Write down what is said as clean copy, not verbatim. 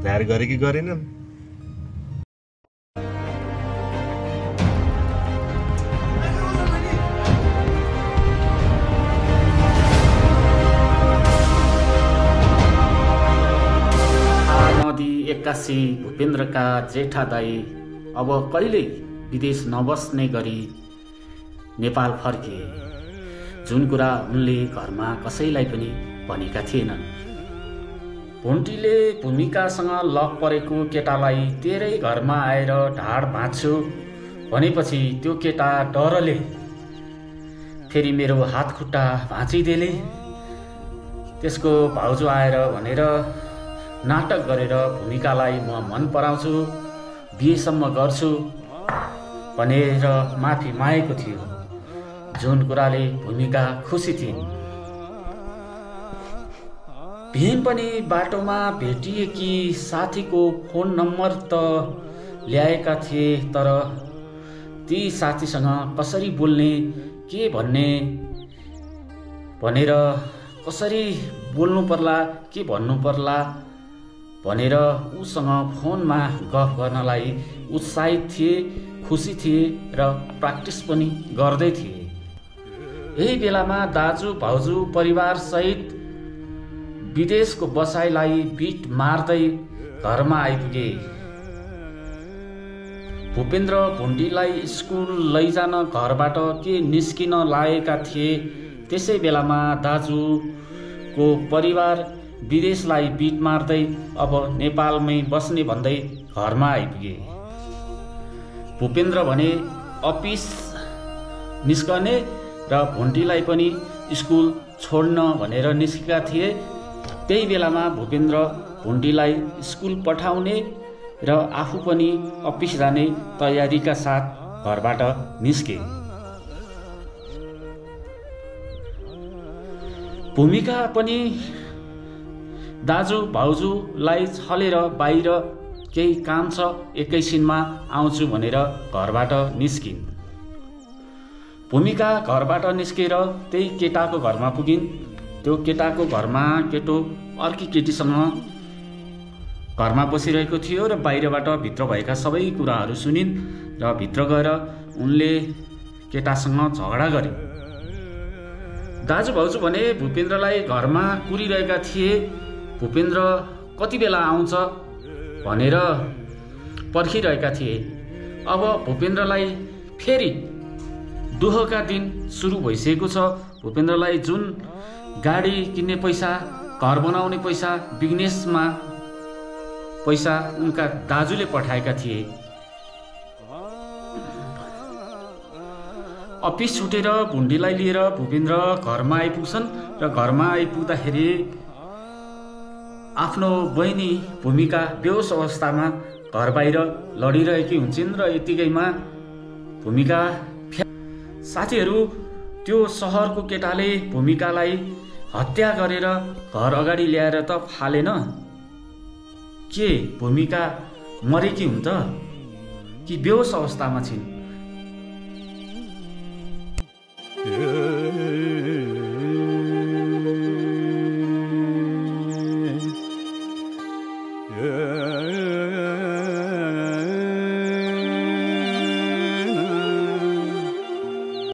बिहार गरे कि गरेनन्? नदी 81 भूपेन्द्रका जेठा दाई अब कहिल्यै विदेश नबस्ने गरी नेपाल फर्किए, जुन कुरा उनले घरमा कसैलाई पनि भनेका थिएनन्। भुन्टीले भूमिकासँग लक परेको केटालाई तेरै घरमा आएर ढाड भाँच्छु भनेपछि त्यो केटा डरले फेरि मेरो हात खुट्टा भाँचिदेले। त्यसको भाउजू आएर भनेर नाटक गरेर भूमिकालाई म मन पराउँछु, बिहेसम्म गर्छु भनेर माफी मागेको थियो, जुन कुराले भूमिका खुसी थिइन्। भीम पनि बाटोमा भेटिएकी साथीको फोन नम्बर त ल्याएका थिए, तर ती साथीसँग कसरी बोल्ने, के भन्ने भनेर, कसरी बोल्नु पर्ला, के भन्नु पर्ला भनेर उसँग फोनमा गफ गर्नलाई उत्साहित थिए, खुसी थिए र प्र्याक्टिस पनि गर्दै थिए। यही बेलामा दाजु भाउजू परिवारसहित विदेशको बसाइलाई बिट मार्दै घरमा आइपुगे। भूपेन्द्र भुन्डीलाई स्कुल लैजान घरबाट के निस्किन लागेका थिए। त्यसै बेलामा दाजुको परिवार विदेशलाई बिट मार्दै अब नेपालमै बस्ने भन्दै घरमा आइपुगे। भूपेन्द्र भने अफिस निस्कने र भुन्डीलाई पनि स्कुल छोड्न भनेर निस्केका थिए। त्यही बेलामा भूपेन्द्र भुन्डीलाई स्कुल पठाउने र आफू पनि अफिस जाने तयारीका साथ घरबाट निस्के। भूमिका पनि दाजु भाउजूलाई छलेर बाहिर केही काम छ, एकैछिनमा आउँछु भनेर घरबाट निस्किन्। भूमिका घरबाट निस्केर त्यही केटाको घरमा पुगिन्। त्यो केटाको घरमा केटो अर्की केटीसँग घरमा बसिरहेको थियो र बाहिरबाट भित्र भएका सबै कुराहरू सुनिन् र भित्र गएर उनले केटासँग झगडा गरे। दाजु भाउजू भने भूपेन्द्रलाई घरमा कुरिरहेका थिए। भूपेन्द्र कति बेला आउँछ भनेर पर्खिरहेका थिए। अब भूपेन्द्रलाई फेरि दुःखका दिन सुरु भइसकेको छ। भूपेन्द्रलाई जुन गाडी किन्ने पैसा, घर बनाउने पैसा, बिजनेसमा पैसा उनका दाजुले पठाएका थिए। अफिस छुटेर भुन्डीलाई लिएर भूपेन्द्र घरमा आइपुग्छन् र घरमा आइपुग्दाखेरि आफ्नो बहिनी भूमिका बेहोस अवस्थामा घर बाहिर लडिरहेकी हुन्छन् र यतिकैमा भूमिका साथीहरू त्यो सहरको केटाले भूमिकालाई हत्या गरेर घर अगाडि ल्याएर त फालेन, के भूमिका मरेकी हुन् त कि बेहोस अवस्थामा छिन्?